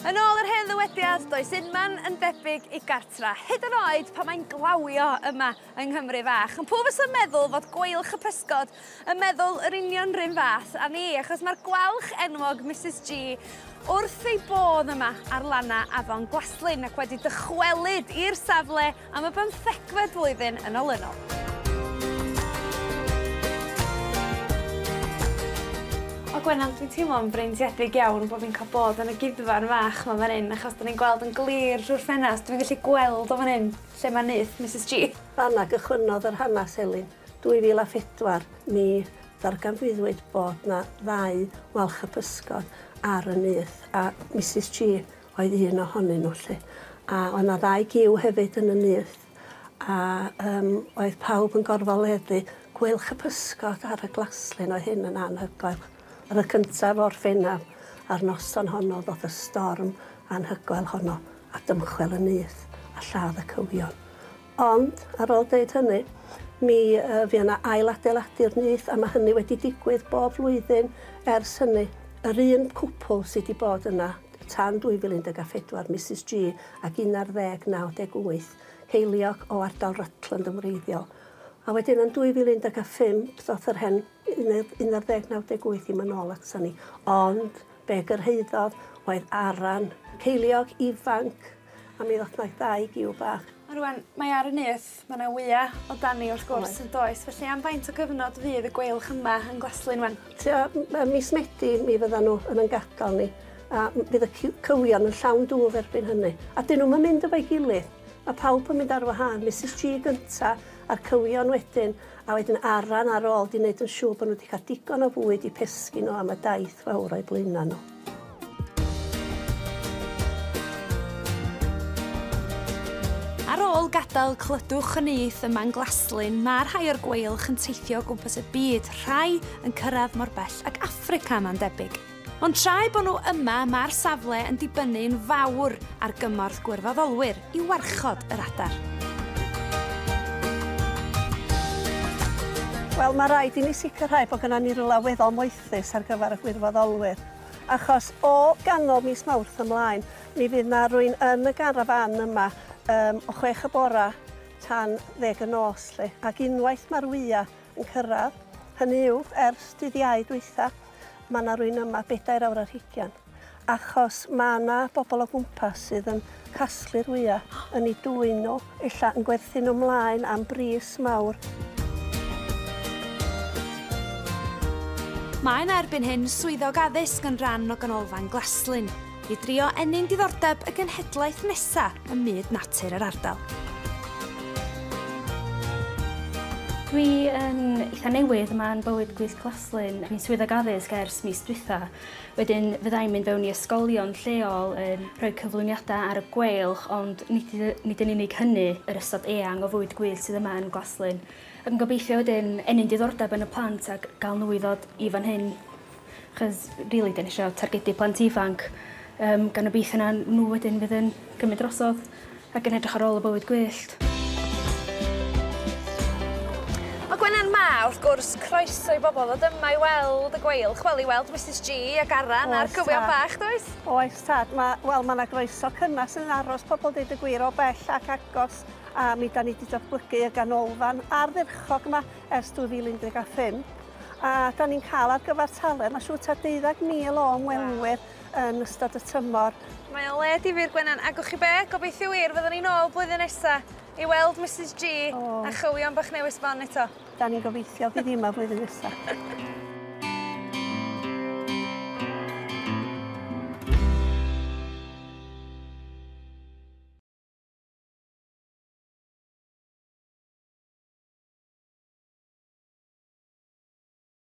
Yn ôl yr hen ddywediad, does unman yn debyg i gartra, hyd yn oed pan mae'n glawio yma yng Nghymru fach. Ond pwy fysa'n meddwl fod gweilch y pysgod yn meddwl yr union run fath â ni, achos mae'r gwalch enwog Misus G wrth ei bodd yma ar lanna afon Glaslyn ac wedi dychwelyd i'r safle am y bymthegfed flwyddyn yn olynol. O Gwenan, dwi'n teimlo'n freintiedig iawn bod fi'n cael bod yn y guddfan fach 'ma fan hyn, achos 'dan ni'n gweld yn glir drwy'r ffenast, dwi'n gallu gweld o fan hyn lle mae nyth Misus G. Fan'na gychwynnodd yr hanes, Elin. 2004, mi ddarganfuddwyd bod 'na ddau walch y pysgod ar y nyth, a Misus G oedd un ohonyn nhw 'lly. A oedd 'na ddau gyw hefyd yn y nyth, a yym oedd pawb yn gorfoleddu gweilch y pysgod ar y glaslyn, oedd hyn yn anhygoel. Ar y cyntaf o'r Orffennaf, a'r noson honno ddoth y storm anhygoel honno a dymchwel y nyth a lladd y cywion. Ond, ar ôl deud hynny, mi uh, fu yna ail adeiladu'r nyth a mae hynny wedi digwydd bob flwyddyn ers hynny. Yr un cwpl sydd wedi bod yna tan 2014, Misus G ac 1198, ceiliog o ardal Rutland yn wreiddiol. A wedyn yn 2015, ddoth yr hen 1198 ddim yn ôl ato ni. Ond be gyrhaeddodd oedd Aran, ceiliog ifanc, a mi ddoth 'na ddau giw bach. A rwan, mae ar y nyth, mae 'na wya o dani wrth gwrs yn does, felly am faint o gyfnod fydd y gweilch yma yn Glaslyn wan? Tua mis Medi mi fyddan nhw yn yn gadael ni, a fydd y cywion yn llawn dwf erbyn hynny. A dyn nhw'm yn mynd efo'i gilydd, mae pawb yn mynd ar wahân, Misus G gynta, a'r cywion wedyn, a wedyn Aran ar ôl 'di neud yn siŵr bod nhw wedi cael digon o fwyd i pesgi nhw am y daith fawr o'u blaenau nhw. Ar ôl gadael clydwch y nyth yma yn Glaslyn, mae rhai o'r gweilch yn teithio o gwmpas y byd, rhai yn cyrraedd mor bell ag Affrica mae'n debyg. Ond tra eu bod nhw yma, mae'r safle yn dibynnu'n fawr ar gymorth gwirfoddolwyr i warchod yr adar. Wel, mae rhaid i ni sicrhau bod gennym ni rywle weddol moethus ar gyfer y gwirfoddolwyr, achos o ganol mis Mawrth ymlaen, mi fydd 'na rywun yn y garafán yma um, o 6 y bora tan ddeg y nos, 'lly. Ac unwaith mae'r wya yn cyrraedd, hynny yw, ers dydd Iau dwytha, Mae 'na rywun yma bedair awr ar hugian, achos mae 'na bobl o gwmpas sydd yn casglu'r wyau, yn eu dwyn nhw, ella yn gwerthu nhw mlaen am bris mawr. Mae 'na erbyn hyn swyddog addysg yn rhan o Ganolfan Glaslyn i drio ennyn diddordeb y genhedlaeth nesa' ym myd natur yr ardal. Dwi yn eitha newydd yma yn Bywyd Gwyllt Glaslyn. Dwi'n swyddog addysg ers mis dwytha. Wedyn fyddai'n mynd fewn i ysgolion lleol yn rhoi cyflwyniadau ar y gweilch, ond nid, nid yn unig hynny, yr ystod eang o fywyd gwyllt sydd yma yn Glaslyn. Ac yn gobeithio wedyn ennyn diddordeb yn y plant ac gael nhw i ddod i fan hyn. Achos rili 'dan ni isio targedu plant ifanc yym gan obeithio na nhw wedyn fydd yn cymryd drosodd ac yn edrych ar ôl y bywyd gwyllt. Ma' Gwenan ma wrth gwrs croeso i bobl ddod yma i weld y gweilch, wel i weld Misus G ac Aran a'r cywion bach does? Oes tad, ma' wel ma' 'na groeso cynnes yn aros pobl deud y gwir o bell ac agos a mi 'dan ni 'di datblygu y ganolfan ardderchog yma ers 2015. A da ni'n cael ar gyfartaledd, mae'n siŵr tua 12,000 o ymwelwyr yn ystod y tymor. Mae o'n le difyr, Gwenan, a gwch chi be? Gobeithio wir fyddwn ni'n ôl blwyddyn nesa i weld Misus G oh. a chywion bach newydd sbon eto. Da ni'n gobeithio fydd hi yma flwyddyn nesa.